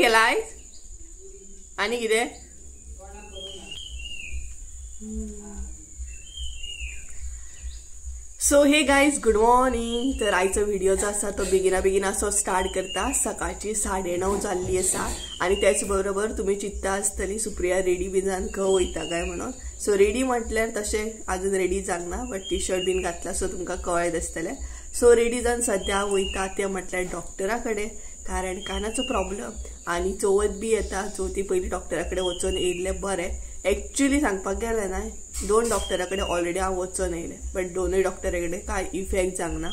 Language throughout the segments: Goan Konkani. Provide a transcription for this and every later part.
केला आयज आनी कितें? So hey guys, good morning. तर आयचो व्हिडिओ जो आसा तो बेगिना बेगीन असो स्टार्ट करता. सकाळची 9:30 जाल्ली आसा आनी त्याच बरोबर तुमी चिंता आसतली सुप्रिया रेडी बी जावन खंय वयता काय म्हणून. सो रेडी म्हटल्यार तशें अजून रेडी जावंक ना, बट टी शर्ट बीन घातला सो तुमकां कळत आसतलें. सो रेडी जावन सद्या वयता तें म्हटल्यार डॉक्टरा कडेन, कारण कानाचो प्रॉब्लम आनी चवथ बी येता. चवथी पयलीं डॉक्टरा कडेन वचून येयल्लें बरें. एक्चुअली सांगपाक गेलें ना, 2 डॉक्टरा कडेन ऑलरेडी हांव वचून येयलें, बट दोनूय डॉक्टरा कडेन कांय इफेक्ट जावंक ना.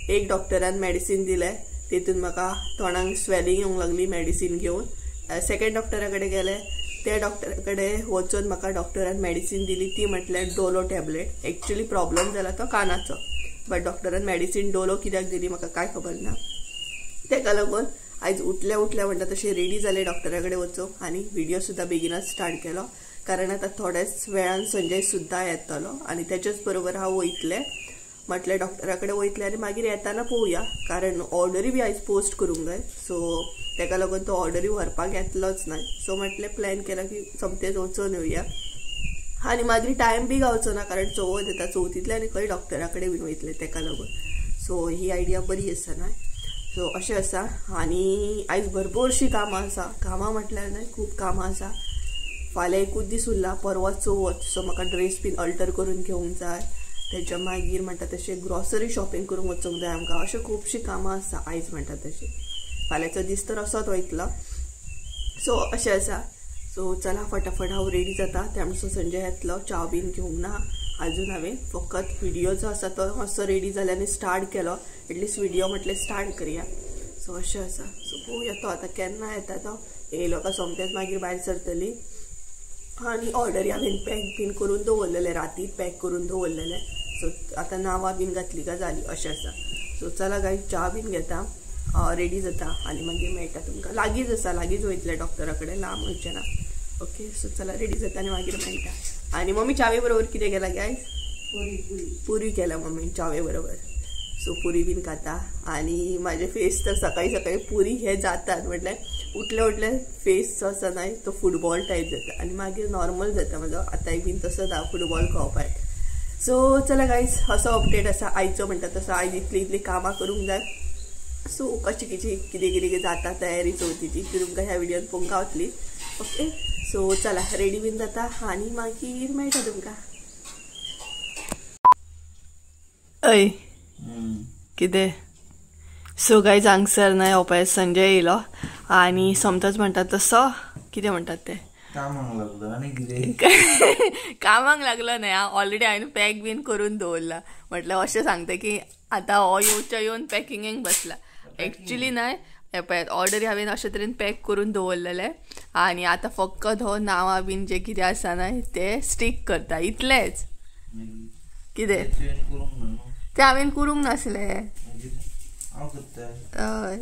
एक डॉक्टरान मेडिसीन दिलें, तितून म्हाका तोंडाक स्वेलिंग येवंक लागली मेडिसीन घेवन. सेकेंड डॉक्टरा कडेन गेलें, त्या डॉक्टरा कडेन वचून म्हाका डॉक्टरान मेडिसीन दिली ती म्हटल्यार डोलो टॅबलेट. एक्चुअली प्रॉब्लम जाला तो कानाचो, बट डॉक्टरान मेडिसीन डोलो कित्याक दिली म्हाका कांय खबर ना. तेका लागून आयज उठल्या उठल्या म्हणटा तशें रेडी जालें डॉक्टरा कडेन वचूंक आनी व्हिडिओ सुद्दां बेगीनच स्टार्ट केलो, कारण आतां थोड्याच वेळान संजय सुद्दां येतलो आनी तेच्याच बरोबर हांव वयतलें. म्हटल्यार डॉक्टरा कडेन वयतलें आनी मागीर येताना पळोवया, कारण ऑर्डरी बी आयज पोस्ट करूंक जाय. सो तेका लागून तो ऑर्डरी व्हरपाक येतलोच ना. सो म्हटलें प्लॅन केला की सोमतेच वचून येवया आनी मागीर टायम बी गावचो ना, कारण चवथ येता, चवथींतल्यान आनी खंय डॉक्टरा कडेन बीन वयतलें तेका लागून. सो ही आयडिया बरी आसा न्हय. सो अशें आसा आनी आयज भरपूरशीं कामां आसा. कामां म्हटल्यार न्हय, खूब कामां आसा. फाल्यां एकूच दीस उरला, परवां चवथ. सो म्हाका ड्रेस बीन अल्टर करून घेवंक जाय, तेच्या मागीर म्हणटा तशें ग्रॉसरी शॉपिंग करूंक वचूंक जाय आमकां. अशें खुबशीं कामां आसा आयज म्हणटा तशें. फाल्यांचो दीस तर असोच वयतलो. सो अशें आसा. सो चला फटाफट हांव रेडी जाता, त्या म्हणसर संजय येतलो. च्या बीन घेवंक ना अजून हांवें, फकत व्हिडिओ जो आसा तो मातसो रेडी जालो आनी स्टार्ट केलो. एटलिस्ट व्हिडिओ म्हटलें स्टार्ट करया. सो अशें आसा. सो पळोवया तो आतां केन्ना येता. तो येयलो काय सोमतेच मागीर भायर सरतली. आनी ऑर्डरी हांवें पॅक बीन करून दवरलेलें, रातीत पॅक करून दवरलेलें. सो आतां नांवां बीन घातली काय जाली, अशें आसा. सो चला गायज, च्या बीन घेता, रेडी जाता आनी मागीर मेळटा तुमकां. लागींच आसा, लागींच वयतलें डॉक्टरा कडेन, लांब वयचें ना. ओके, सो चला रेडी जाता आनी मागीर मेळटा. आनी मम्मी च्यावे बरोबर कितें केलां गायज? पुरी केल्या मम्मी च्यावे बरोबर. सो पुरी बीन खाता आनी म्हाजे फेस तर सकाळी सकाळी पुरी हे जातात, म्हटल्यार उठले उठले फेस जो आसा न्हय तो फुटबॉल टायप जाता आनी मागीर नॉर्मल जाता म्हाजो. आतांय बीन तसोच हांव फुटबॉल खावपाक. सो चला गायज, असो अपडेट आसा आयचो म्हणटा तसो. आयज इतली इतली कामां करूंक जाय. सो कशी कितें कितें कितें जाता तयारी चवथीची ती तुमकां ह्या व्हिडियोन पळोवंक गावतली. ओके, सो चला रेडी बीन जाता आनी मागीर मेळटा तुमकां. अय कितें? सो गायज, हांगसर न्हय हो पळय संजय येयलो आनी सोमतोच म्हणटा तसो कितें म्हणटात ते, कामाक लागलो. आनी कितें कामाक लागलो न्हय, हांव ऑलरेडी हांवें पॅक बीन करून दवरला. म्हटल्यार अशें सांगता की आतां हो येवच्या येवन पॅकिंगेक बसला. एक्चुली न्हय हे पळयात ऑर्डरी हांवें अशे तरेन पॅक करून दवरलेलें आनी आतां फकत हो नांवां बीन जे कितें आसा न्हय ते स्टीक करता, इतलेंच. कितें ते हांवें करूंक नासलें, हय,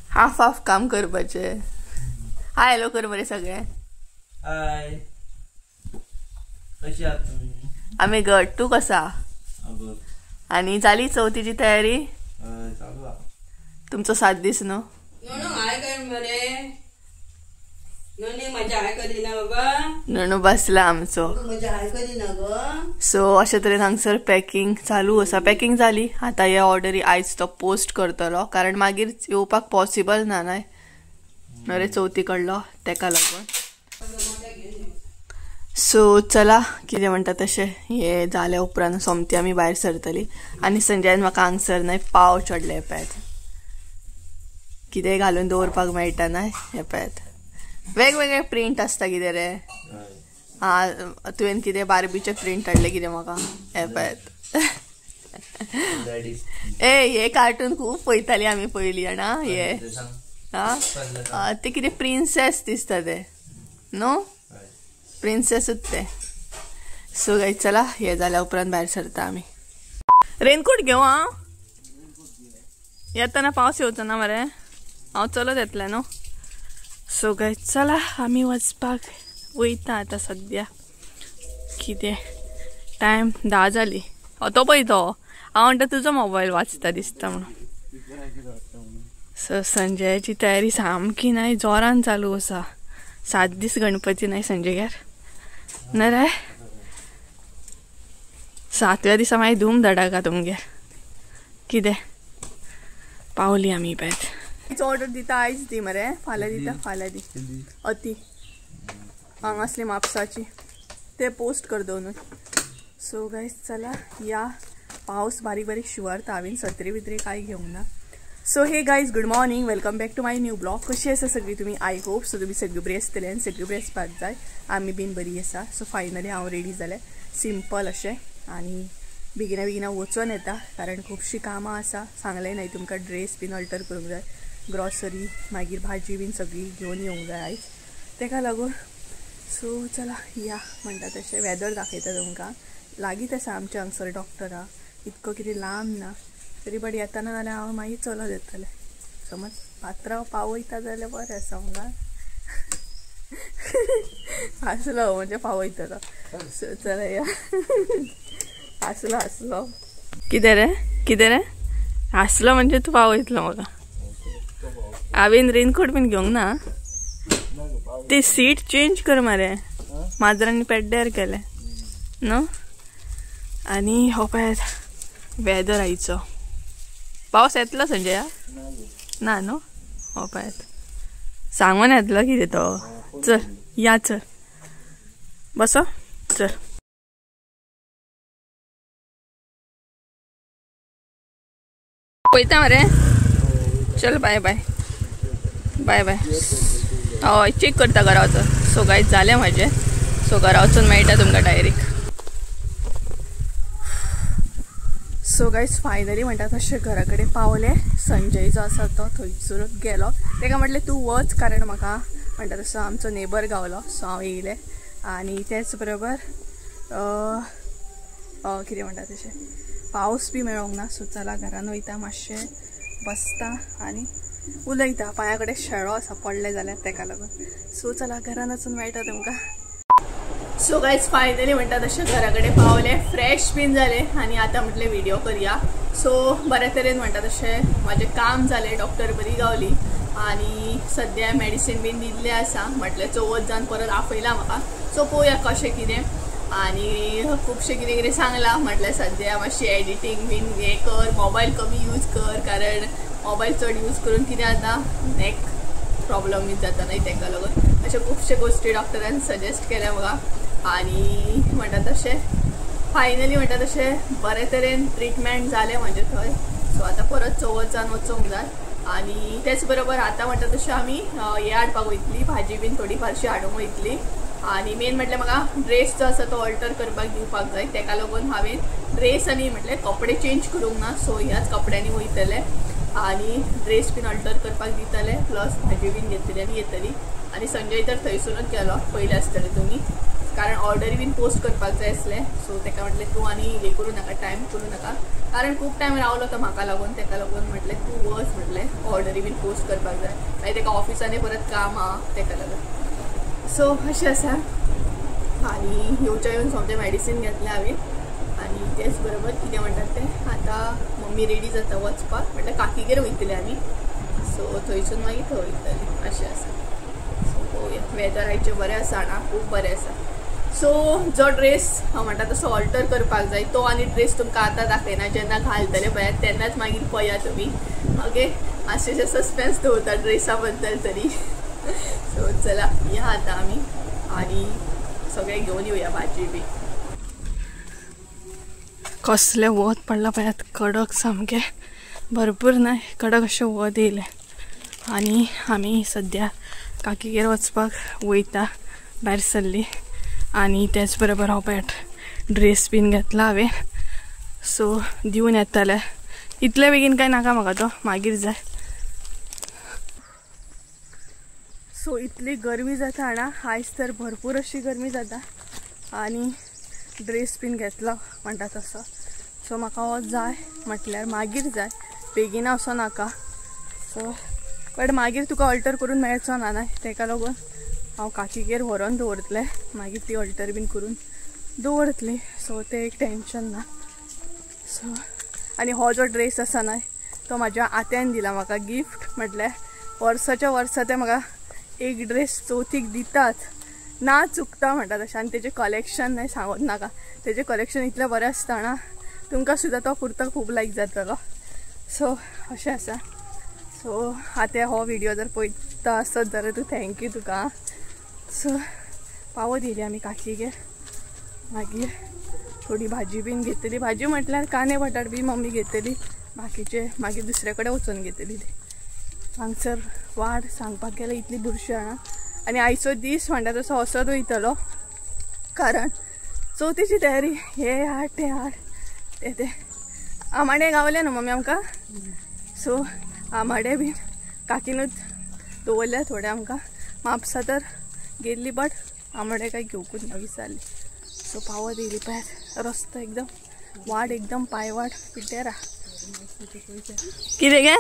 हाफ हाफ काम करपाचें. हाय हॅलो कर मरे सगळे. आमी घट, तूं कसा? आनी जाली चवथीची तयारी? तुमचो 7 दीस न्हू? णू बसला आमचो. सो अशे तरेन हांगसर पॅकिंग चालू आसा. पॅकिंग जाली, आतां हे ऑर्डरी आयज तो पोस्ट करतलो, कारण मागीर येवपाक पॉसिबल ना न्हय रे चवथी कडलो, तेका लागून. सो चला कितें म्हणटा तशें हे जाल्या उपरांत सोमती आमी भायर सरतली. आनी संजयान म्हाका हांगसर न्हय पाव चडले पळयात, कितेंय घालून दवरपाक मेळटा न्हय. हे पळयात वेगवेगळे प्रिंट आसता कितें रे. आं, तुवें कितें बार्बीचे प्रिंट हाडले कितें म्हाका. हे पळयात ए हे कार्टून खूब पळयताली आमी पयलीं जाणा. हे आं ते कितें प्रिन्सेस दिसता ते न्हू, प्रिन्सेसूच ते. सो गायज चला हे जाल्या उपरांत भायर सरता आमी. रेनकोट घेवं हांव? येतना पावस येवचो ना मरे, हांव चलत येतलें न्हू. सो गायज चला आमी वचपाक वयता आतां सद्या. कितें टायम 10 जाली. तो पळय तो, हांव म्हणटा तुजो मोबायल वाचता दिसता म्हणून. सो संजयाची तयारी सामकी नाय जोरान चालू आसा. 7 दीस गणपती नाही संजयगेर ना रे. 7व्या दिसा मागीर धूम धडाका तुमगेर. कितें पावली आमी पळयत. ऑर्डर दिता आयज दी मरे, फाल्यां दिता, फाल्यां दी. अती हांगासली म्हापसाची ते पोस्ट कर दोनूय. सो गायज चला या, पावस बारीक बारीक शिंवरता, हांवें सत्री बित्री कांय घेवंक ना. So hey guys, good morning, welcome back to my new blog. कशी आसा सगळी तुमी? I hope so तुमी सगळी बरी आसतली आनी सगळी बरी आसपाक जाय. आमी बीन बरी आसा. सो फायनली हांव रेडी जालें सिंपल अशें आनी बेगिना बेगिना वचोन येता कारण खुबशीं कामां आसा. सांगलें न्हय तुमकां, ड्रेस बीन अल्टर करूंक जाय, ग्रॉसरी मागीर भाजी बीन सगळी घेवन येवंक जाय आयज, तेका लागून. सो चला या म्हणटा तशें वेदर दाखयता तुमकां. लागींच आसा आमच्या हांगसर डॉक्टर आहा, इतको कितें लांब ना तरी बट येताना जाल्यार हांव मागीर चलत येतलें. समज पात्रांव पावयता जाल्यार बरें आसा म्हाका. हांसलो म्हणजे पावयतलो. सो चला या. हांसलो हांसलो कितें रे, कितें रे हांसलो म्हणजे तूं पावयतलो म्हाका. हांवें रेनकोट बीन घेवंक ना. ती सीट चेंज कर मरे, माजरांनी पेड्ड्यार केलें न्हू. आनी हो पळय वेदर आयचो. पावस येतलो संजया ना न्हू? हो पळयात सांगून येतलो कितें तो. चल या, चल बसो चल. पळयता मरे, चल बाय बाय बाय बाय. हय चेक करता घरा वचून. सो गायज जालें म्हाजें. सो घरा वचून मेळटा तुमकां डायरेक्ट. सो गायज फायनली म्हणटा तशें घरा कडेन पावलें. संजय जो आसा तो थंयसरूच गेलो. ताका म्हटलें तूं वच, कारण म्हाका म्हणटा तसो आमचो नेबर गावलो. सो हांव येयलें आनी तेच बरोबर कितें म्हणटा तशें पावस बी मेळोंक ना. सो चला घरान वयता, मातशें बसता आनी उलयता. पांया कडेन शेळो आसा पडलें जाल्यार तेका लागून. सो चला घरान वचून मेळटा तुमकां. सो गायज फायनली म्हणटा तशें घरा कडेन पावलें, फ्रेश बीन जालें आनी आतां म्हटलें व्हिडियो करया. सो बरे तरेन म्हणटा तशें म्हाजें काम जालें, डॉक्टर बरी गावली आनी सद्या मेडिसीन बीन दिल्लें आसा. म्हटलें चवथ जावन परत आपयला म्हाका. सो पळोवया कशें कितें आनी खुबशें कितें कितें सांगलां. म्हटलें सद्या मातशी एडिटींग बीन हें कर, मोबायल कमी यूज कर, कारण मोबायल चड यूज करून कितें जाता, नेक प्रॉब्लम बीन जाता न्हय, तेका लागून अशें खुबशे गोश्टी डॉक्टरान सजेस्ट केल्या म्हाका. आनी म्हणटा तशें फायनली म्हणटा तशें बरे तरेन ट्रिटमेंट जालें म्हाजें थंय. सो आतां परत चवथ जावन वचूंक जाय. आनी तेच बरोबर आतां म्हणटा तशें आमी हें हाडपाक वयतली, भाजी बीन थोडी फारशी हाडूंक वयतली. आनी मेन म्हटल्यार म्हाका ड्रेस जो आसा तो ऑल्टर करपाक दिवपाक जाय, तेका लागून हांवें ड्रेस आनी म्हटलें कपडे चेंज करूंक ना. सो ह्याच कपड्यांनी वयतलें आनी ड्रेस बीन ऑल्टर करपाक दितलें, प्लस भाजी बीन घेतली आनी येतली. आनी संजय तर थंयसरूच गेलो पयलें आसतलें तुमी, कारण ऑर्डरी बीन पोस्ट करपाक जाय आसलें. सो तेका म्हटलें तूं आनी हें करूं नाका, टायम करूं नाका, कारण खूब टायम रावलो तो म्हाका लागून. तेका लागून म्हटलें तूं वच, म्हटलें ऑर्डरी बीन पोस्ट करपाक जाय, मागीर तेका ऑफिसांनी परत काम आहा तेका लागून. सो अशें आसा. आनी येवच्या येवन सोमतें मेडिसीन घेतलें हांवें. आनी तेच बरोबर कितें म्हणटात तें आतां मम्मी रेडी जाता वचपाक, म्हटल्यार काकीगेर वयतली आमी. सो थंयसून मागीर थंय वयतली अशें आसा. सो पळोवया वेदर आयचें बरें आसा ना, खूब बरें आसा. सो जो ड्रेस हांव म्हणटा तसो ऑल्टर करपाक जाय तो आनी ड्रेस तुमकां आतां दाखयना, जेन्ना घालतले पळयात तेन्नाच मागीर पळया तुमी. ओके, मातशें सस्पेन्स दवरता ड्रेसा बद्दल तरी. सो चला या आतां आमी आनी सगळें घेवन येवया भाजी बी. कसलें वत पडलां पळयात, कडक सामकें, भरपूर न्हय कडक अशें वत येयलें. आनी आमी सद्या काकीगेर वचपाक वयता भायर सरली. आनी तेच बरोबर हांव पळयात ड्रेस बीन घेतला हांवें. सो दिवन येतलें, इतले बेगीन कांय नाका म्हाका, तो मागीर जाय. सो इतली गरमी जाता हांगा आयज तर भरपूर अशी गरमी जाता. आनी ड्रेस बीन घेतलो म्हणटा तसो. सो म्हाका हो जाय म्हटल्यार मागीर जाय, बेगीन असो नाका. सो बट मागीर तुका ऑल्टर करून मेळचो ना न्हय, तेका लागून हांव काकीगेर व्हरोन दवरतलें, मागीर ती ऑल्टर बीन करून दवरतली. सो तें एक टेंशन ना. सो आनी हो जो ड्रेस आसा न्हय तो म्हाज्या आत्यान दिला म्हाका गिफ्ट. म्हटल्यार वर्साच्या वर्सा ते म्हाका एक ड्रेस चवथीक दितात ना चुकता म्हणटा तशें. आनी तेजें कलेक्शन न्हय सांगत नाका, तेजें कलेक्शन इतलें बरें आसता ना, तुमकां सुद्दां तो कुर्ता खूब लायक जातलो. सो अशें आसा. सो आतां हो व्हिडिओ जर पळयता आसत जाल्यार तूं thank you तुका. सो पावत येयली आमी काकीगेर, मागीर थोडी भाजी बीन घेतली. भाजी म्हटल्यार कांदे बटाट बी मम्मी घेतली, बाकीचे मागीर दुसरे कडेन वचून घेतली. ती हांगसर वाट सांगपाक गेल्यार इतली बुरशी जाणा. आनी आयचो दीस म्हणटा तसो असोच वयतलो, कारण चवथीची तयारी हे हाड ते हाड ते ते. आमाडे गावले न्हू मम्मी आमकां, सो आमाडे बीन काकीनूच दवरल्या थोडे आमकां. म्हापसा तर गेल्ली बट आमाडे काय घेवकूच ना विसरली. सो पावत येयली पळयात, रस्तो एकदम वाट एकदम पायवाट पिड्ड्यार. कितें गे?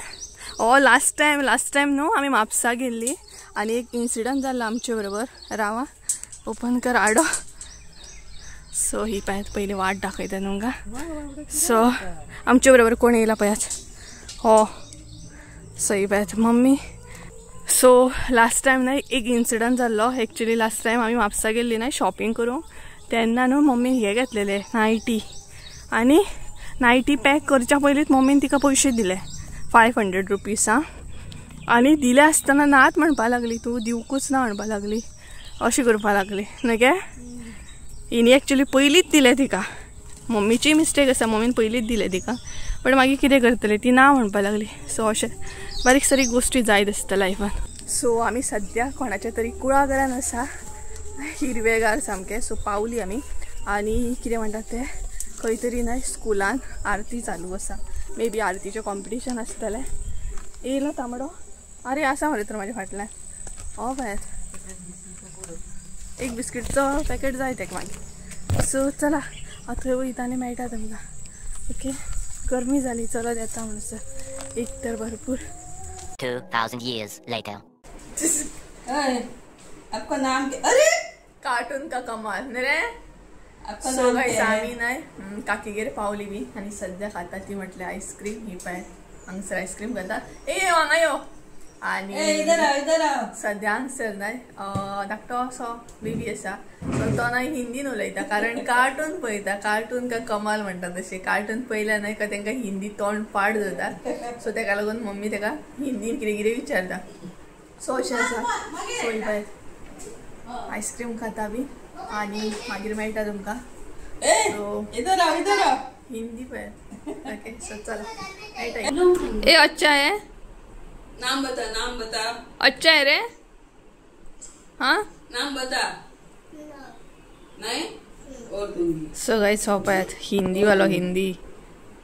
ओ लास्ट टायम न्हू आमी म्हापसा गेल्ली आनी एक इन्सिडंट जाल्लो आमचे बरोबर. रावा ओपन कर आडो. सो ही पळयात पयली वाट दाखयता तुमकां. सो आमचे बरोबर कोण येयला पळयात, हो सो ही पळयात मम्मी. सो लास्ट टायम न्हय एक इन्सिडंट जाल्लो. एक्चुली लास्ट टायम आमी म्हापसा गेल्ली न्हय शॉपिंग करूंक, तेन्ना न्हू मम्मीन हे घेतलेले नायटी. आनी नायटी पॅक करच्या पयलींच मम्मीन तिका पयशे दिले 500 रुपीज. आं, आनी दिले आसतना नात म्हणपा लागली, तूं दिवकूच ना म्हणपा लागली, अशें करपा लागली न्हय गे. हिणी एक्चुली पयलींच दिले तिका, मम्मीची मिस्टेक आसा, मम्मीन पयलींच दिले तिका, बट मागीर कितें करतले, ती ना म्हणपा लागली. सो अशें बारीक सारीक गोश्टी जायत आसता लायफान. सो आमी सद्या कोणाच्या तरी कुळागरान आसा, हिरवेगार सामकें. सो पावली आमी आनी कितें म्हणटात तें, खंय तरी न्हय स्कुलान आरती चालू आसा, मे बी आरतीचें कॉम्पिटिशन आसतलें. येयलो तांबडो, आरे आसा मरे तर म्हाज्या फाटल्यान. हो पळयात एक बिस्किटचो पॅकेट जाय तेका मागीर. सो चला हांव थंय वयता आनी मेळटा तुमकां. ओके, गरमी जाली, चलत येता म्हणसर एक तर भरपूर. 2000 years later. आपका नाम क्या? अरे कार्टून का कमाल न्ही रे. सो गायस आमी न्हय काकीगेर पावली बी आनी सद्या खाता ती म्हटल्यार आयस्क्रीम. ही पळय हांगसर आयस्क्रीम खाता. ए हांगा यो. आनी सद्या हांगसर न्हय धाकटो असो बेबी आसा, सो तो न्हय हिंदीन उलयता, कारण कार्टून पळयता. कार्टून का कमाल म्हणटा तशें, कार्टून पळयल्या न्हय का तांकां हिंदी तोंड पाड जाता. सो तेका लागून मम्मी तेका हिंदीन कितें कितें विचारता. सो अशें आसा. सो ही पळय आयस्क्रीम खाता बी आनी मागीर मेळटा तुमकां. हिंदी पळय. ओके सो चला मेळटा. ए अच्छा है, नाम बता, नाम बता. अच्छा है रे, हाँ नाम बता. नहीं और दूंगी. सो गायस हो पळयात हिंदी वालो, हिंदी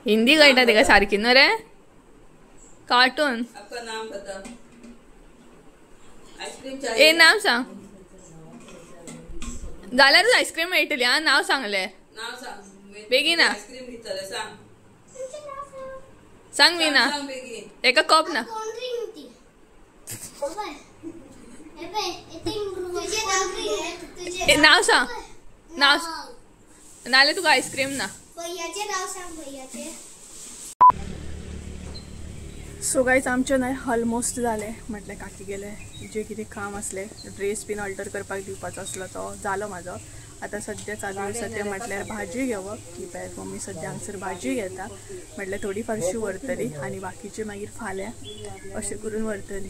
हिंदी कळटा तेका सारकी न्हू रे. कार्टून. आपका नाम बता. आइसक्रीम चाहिए? ए नाव सांग, जाल्यारूच आयस्क्रीम मेळटली. आं नाव सांगलें, नाव सांग बेगीन. आयस्क्रीम दितले सांग, सांग मी ना एका कप ना. नाव सांग, नाव नाल्यार तुका आयस्क्रीम ना. सो गायज आमचें न्हय ऑलमोस्ट जालें. म्हटलें काकी गेले जे कितें काम आसलें, ड्रेस बीन ऑल्टर करपाक दिवपाचो आसलो तो जालो म्हाजो. आतां सद्या चालू आसा तें म्हटल्यार भाजी घेवप. ही पळयात मम्मी सद्या हांगसर भाजी घेता, म्हटल्यार थोडी फारशी व्हरतली आनी बाकीची मागीर फाल्यां अशें करून व्हरतली.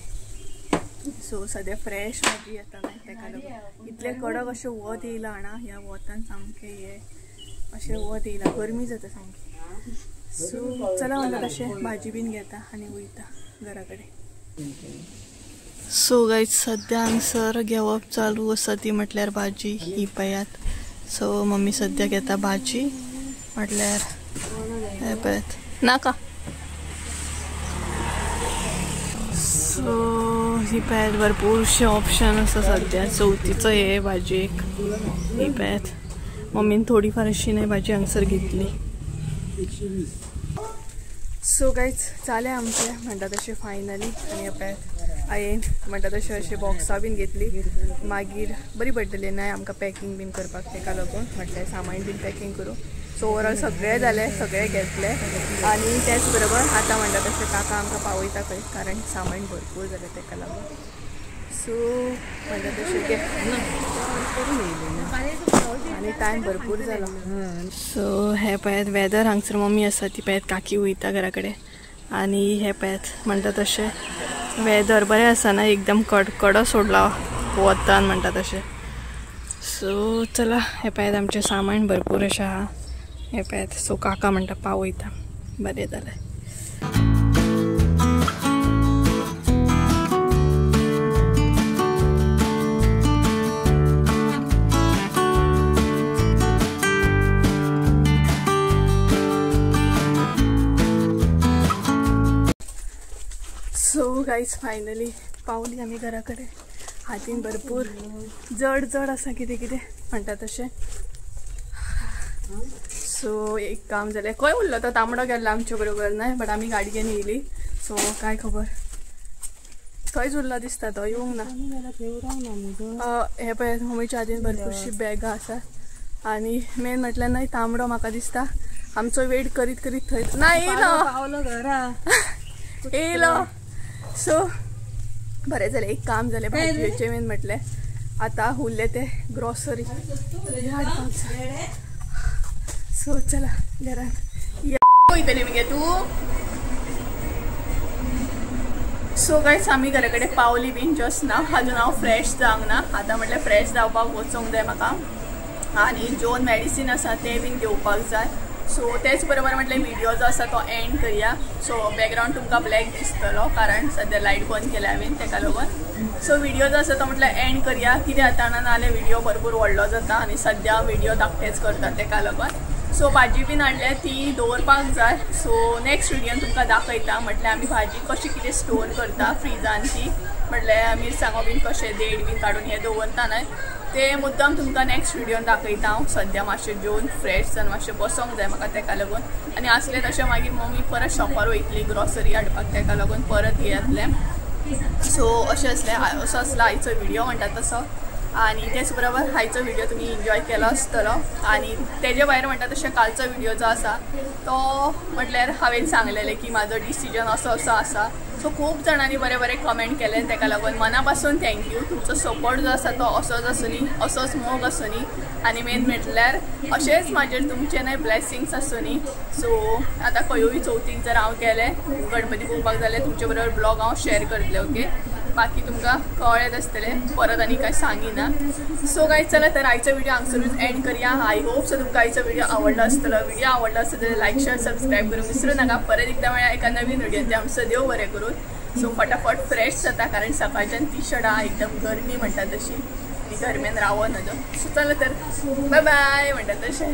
सो सद्या फ्रेश भाजी येता न्हय तेका लागून इतलें कडक अशें वत येयलां जाणा, ह्या वतान सामकें हें अशें वत येयलां, गरमी जाता सामकी. सो चला म्हणटा तशें भाजी बीन घेता आनी वयता घरा कडेन. सो गायज सद्या हांगसर घेवप चालू आसा ती म्हटल्यार भाजी. ही पळयात. सो मम्मी सद्या घेता भाजी म्हटल्यार हे पळयात नाका. सो ही पळयात भरपूरशे ऑप्शन आसा सद्या चवथीचो हे भाजयेक. ही पळयात मम्मीन थोडी फार अशी न्हय भाजी हांगसर घेतली. सो गायज जालें आमचें म्हणटा तशें फायनली. आनी पळयात हांवें म्हणटा तशें अशें बॉक्सां बीन घेतली, मागीर बरी पडटली न्हय आमकां पॅकींग बीन करपाक, तेका लागून म्हटल्यार सामान बीन पॅकींग करूं. सो ओवरऑल सगळें जालें, सगळें घेतलें. आनी तेच बरोबर आतां म्हणटा तशें काका आमकां पावयता खंय, कारण सामान भरपूर जालें तेका लागून. सो म्हणटा तशें घे आनी टायम भरपूर जालो. सो हे पळयात वेदर हांगसर मम्मी आसा ती पळयात काकी वयता घरा कडेन. आनी हे पळयात म्हणटा तशें वेदर बरें आसा ना, एकदम कडकडो सोडला वतान म्हणटा तशें. सो चला हे पळयात आमचें सामान भरपूर अशें आहा हे पळयात. सो काका म्हणटा पावयता, बरें जालें. सो गायज फायनली पावली आमी घरा कडेन. हातीन भरपूर जड जड आसा कितें कितें म्हणटा तशें. सो एक काम जालें, खंय उरलो तो तांबडो गेल्लो आमचे बरोबर न्हय, बट आमी गाडी घेवन येयली. सो काय खबर थंयच उरलो दिसता, तो येवंक ना. हे पळय मम्मीच्या हातीन भरपूरशी बॅगां आसा. आनी मेन म्हटल्यार न्हय तांबडो म्हाका दिसता आमचो वेट करीत करीत थंय ना येयलो, पावलो घरा येयलो. सो बरें जालें, एक काम जालें भाजयेचें. मेन म्हटलें आतां उरलें तें ग्रॉसरी हाडपाक जाय. सो चला घरान वयतली मगे तूं. सो गायज आमी घरा कडेन पावली बीन जस्ट ना, अजून हांव फ्रेश जावंक ना. आतां म्हटल्यार फ्रेश जावपाक वचूंक जाय म्हाका आनी जोन मेडिसीन आसा तें बीन घेवपाक जाय. सो तेच बरोबर म्हटलें व्हिडिओ जो आसा तो एंड करया. सो बॅकग्रावंड तुमकां ब्लॅक दिसतलो कारण सद्या लायट बंद केल्या हांवें तेका लागून. सो व्हिडिओ जो आसा तो म्हटल्यार एंड करया, कितें जाता ना नाल्यार व्हिडिओ भरपूर व्हडलो जाता आनी सद्या व्हिडिओ धाकटेच करता तेका लागून. सो भाजी बीन हाडल्या ती दवरपाक जाय. सो नेक्स्ट व्हिडियोन तुमकां दाखयता म्हटल्यार आमी भाजी कशी कितें स्टोर करता फ्रिजान ती, म्हटल्यार मिरसांगो बीन कशें देड बीन काडून हें दवरता न्हय ते मुद्दाम तुमकां नेक्स्ट व्हिडियोन दाखयता हांव. सद्या मातशें जेवन फ्रेश जावन मातशें बसोंक जाय म्हाका तेका लागून. आनी आसलें तशें मागीर मम्मी परत शॉपार वयतली ग्रॉसरी हाडपाक तेका लागून परत हें जातलें. सो अशें आसलें, असो आसलो आयचो व्हिडिओ म्हणटा तसो. आनी तेच बरोबर आयचो व्हिडिओ तुमी एन्जॉय केलो आसतलो. आनी तेजे भायर म्हणटा तशें कालचो व्हिडिओ जो आसा तो म्हटल्यार हांवें सांगलेलें की म्हाजो डिसिजन असो असो आसा. सो खूब जाणांनी बरे बरे कमेंट केले तेका लागून मना पासून thank you. तुमचो सपोर्ट जो आसा तो असोच आसुनी, असोच मोग आसुनी. आनी मेन म्हटल्यार अशेंच म्हाजेर तुमचें न्हय ब्लेसिंग्स आसुनी. सो आतां खंयूय चवथीक जर हांव गेलें गणपती पळोवपाक जाल्यार तुमचे बरोबर ब्लॉग हांव शेअर करतलें. ओके, बाकी तुमकां कळ्ळेंच आसतलें, परत आनी कांय सांगिना. सो गायज चला तर आयचो व्हिडिओ हांगसरूच एंड करया. I hope so तुमकां आयचो व्हिडिओ आवडलो आसतलो. व्हिडिओ आवडलो आसत जाल्यार लायक शेअर सबस्क्रायब करूंक विसरूं नाका. परत एकदां मेळया एका नवीन व्हिडियोन. ते आमचो देव बरें करून. सो फटाफट फ्रेश जाता कारण सकाळच्यान टी शर्ट आहा, एकदम गरमी म्हणटा तशी आनी गरमेन रावो नजो. सो चला तर बाय बाय म्हणटा तशें.